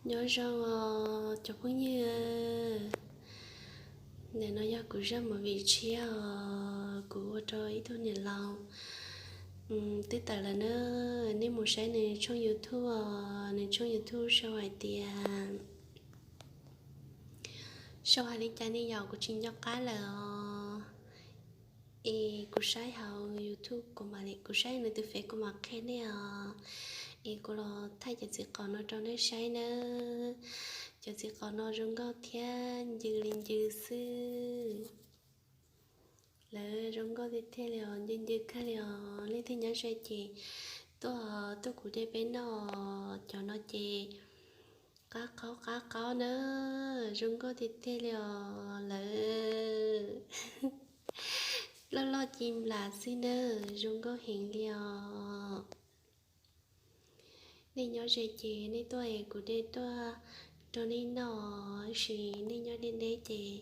Nyob zoo os cov phooj ywg, ntawm no yog kuv zaj movie tshiab os kuv ua rau ib tug niam laus twb tawm lawm na. Nej mus saib nws tshooj YouTube os, nws tshooj YouTube sau hais tias, sau hais li cas ne yom, kuv tsis nco qab lawm os. Es kuv saib hauv YouTube, kuv mam li, kuv saib nws tus fev kuv mam qhia nej os. Es kuv los thaij cov txiv qaum no rau nej saib nawb. Cov txiv qaum no zoo nkauj thiab ncw li ncw xwb. Lawv zoo nkauj tiag tiag li os, ncw ncw kawg li os. Leej twg nyob ze ces tuaj, tuaj kuv de peb noj. Cov no ces qab qaub qab qaub na, zoo nkauj tiag tiag li os. Lawv loj loj ci nplas xwb na, zoo nkauj heev li os. Nej nyob ze ces nej tuaj es kuv de tuaj rau nej noj, tab sis nej nyob deb deb ces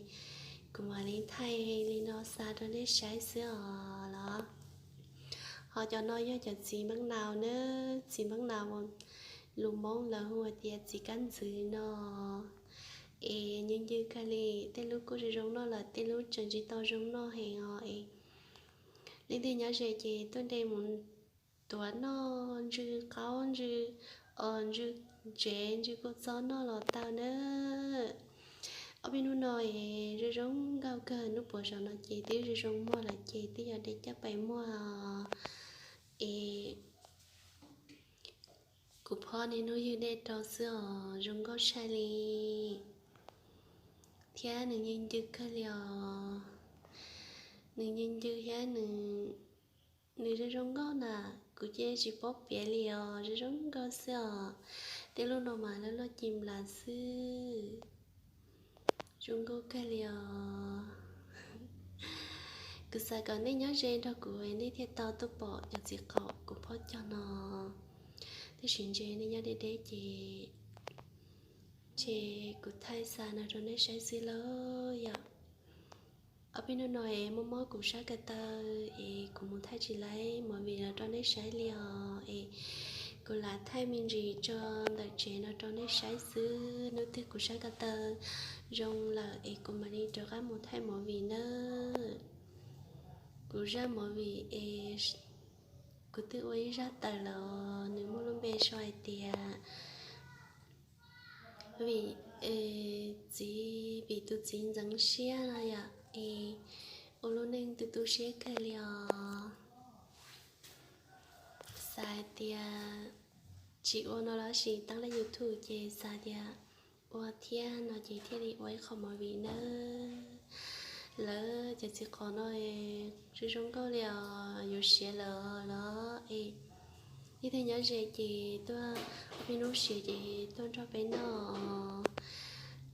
kuv mam li thaij li no xa rau nej saib xwb os los. Ho cov no yog cov txiv npab nau na, txiv npab nau uas lus Hmoob lawv hu hais tias txiv kab ntxwv no. Es ncw ncw kawg li, tej lub kuj zoo zoo noj lawm, tej lub tseem tsis tau zoo noj heev os es. Leej twg nyob ze ces tuaj de mus tuav noj, ntsw qaub, ntsw, ntsw tsev, ntsw kua txob noj los tau na. Ob peb hnub no es zoo zoo nkauj kawg, hnub puav saum no ces twb zoo zoo muag lawm ces twb yog de caj pais muag es kuv phob niaj hnub ywg dej rau xwb os, zoo nkauj tshaj li. Thiab nws ncw ncw kawg li os. Nws ncw ncw thiab nws, nws zoo zoo nkauj na, kuv cia tsis paub piav li os, zoo zoo nkauj xwb os. Tej lub no mas loj loj ci nplas xwb. Zoo nkauj kawg li os. Kuv xav kom nej nyob ze nrog kuv nej thiaj tau tuaj pom cov txiv qaum kuv phob cog no. Tab sis ntshe nej nyob deb deb ces, ces kuv thaij xa no rau nej saib xwb lauj yom. Ob peb hnub no es mob mob kuv sab ko taw es kuv mus thaij tsis laib movie los rau nej saib li os es kuv lam thaij me ntsis tso ntawm tsev no rau nej saib xwb. Hnub twg kuv sab ko taw zoo lawm es kuv mam li rov qab mus thaij movie nawb. Kuv zaj movie es kuv twb ua ib zaj tawm lawm, nws muaj lub npe sau hais tias vim txiv, vim tus txiv ntxeev siab no yom, es ua lub neej tu tu siab kawg li os. Xav hais tias tsis ua no los sis tau lub YouTube ces xav tias ua thiab no ces thiaj li ua ib qho movie nawb. Lawv cov txiv qaum no zoo zoo nkauj li os, yuav siav lawm los es ib tug nyob ze ces tuaj, ob peb hnub siav ces tuaj nrog peb noj.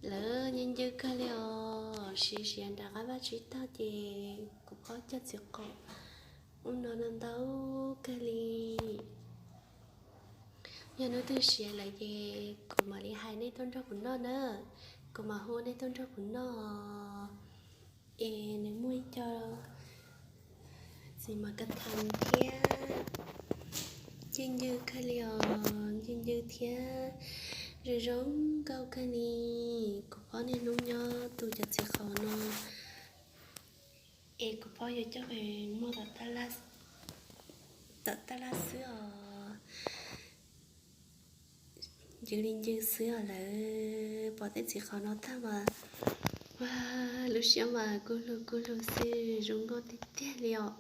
Lawv ncw ncw kawg li os, siav siav nram qab vaj tsib taug ces kuv phob cog txiv qaum ub no no ntau kawg li. Yog hnub twg siav lawm ces kuv mam li hais nej tuaj nrog kuv noj na, kuv mam hu nej tuaj nrog kuv noj. Es nws muaj ib co txiv mos kas thas thiab, ncw ncw kawg li os, ncw ncw thiab zoo zoo nkauj kawg li. Kuv phob niaj hnub nyob tu cov txiv qaum no es kuv phob yuav coj mus muag tom taj laj xwb os. Ncw li ncw xwb os lawv. Pom tej txiv qaum no tag mas, ua, lub siab mas kub lug kub lug xwb, zoo nkauj tiag tiag li os.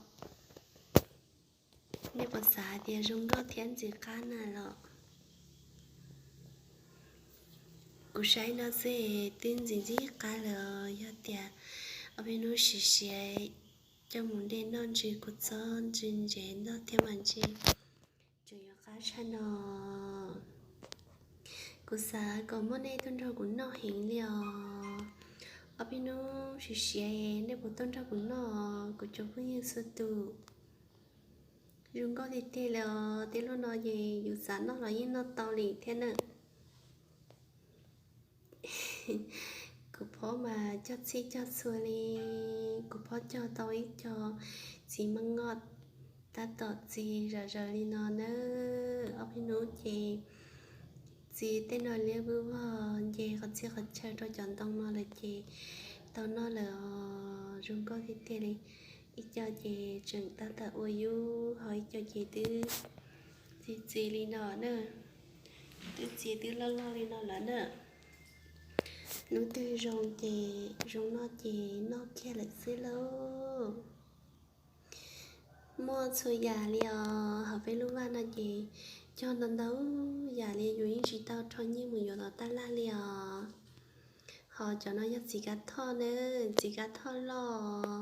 Nej puas xav hais tias zoo nkauj thiab ntxim qab na los? Kuv saib no xwb twb ntxim ntxim qab lawm, yog tias ob peb hnub siav siav coj mus de noj ntsw kua txob ntsw ntsev noj thiab mas ntshe tseem yuav qab tshaj no. Kuv xav kom muaj nej tuaj nrog kuv noj heev li os. Ob peb hnub siav siav nej puas tuaj nrog kuv noj, kuv cov phooj ywg txhua tus? Zoo nkauj tiag tiag li os, tej lub no ces yus xav noj los yeej noj tau li thiab na. Kuv phob mas cog txhij cog txhua li, kuv phob cog tau ib co txiv maj ngoj tab tom txi zom zaws li no na. Ob peb hnub ces Txiv tej no liab vwj vog nce qhov txhia qhov chaw rau cov ntoo no lawm ces tau noj lawm os, zoo nkauj tiag tiag li. Ib co ces tseem tab tom ua yub, ho ib co ces twb txiv txiv li no na, twb txiv twb loj loj li no lawm na. Hnub twg zoo ces zoo noj ces noj kiag lawm xwb lauj. Muaj txhua yam li os, hauv peb lub vaj no ces cog ntau ntau yam li, yus yeej tsis tau rho nyiaj mus yuav tom taj laj li os. Ho cov no yog txiv kav thoj na, txiv kav thoj loj,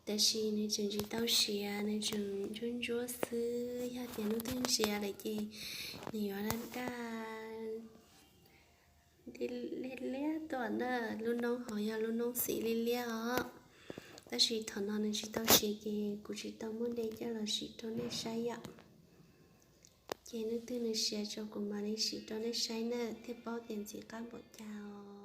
tab sis nws tseem tsis tau siav, nws tseem ntsuab ntsuab xwb. Yog tias hnub twg siav lawm ces nws yuav daj daj liab liab tuaj na. Lub noob hauv yog lub noob xim liab liab os, tab sis thaum no nws tsis tau siav ces kuv tsis tau muab de coj los sim rau nej saib yom. Ces hnub twg nws siav tso kuv mam li sim rau nej saib na, thiaj paub tias ntxim qab npaum cas os.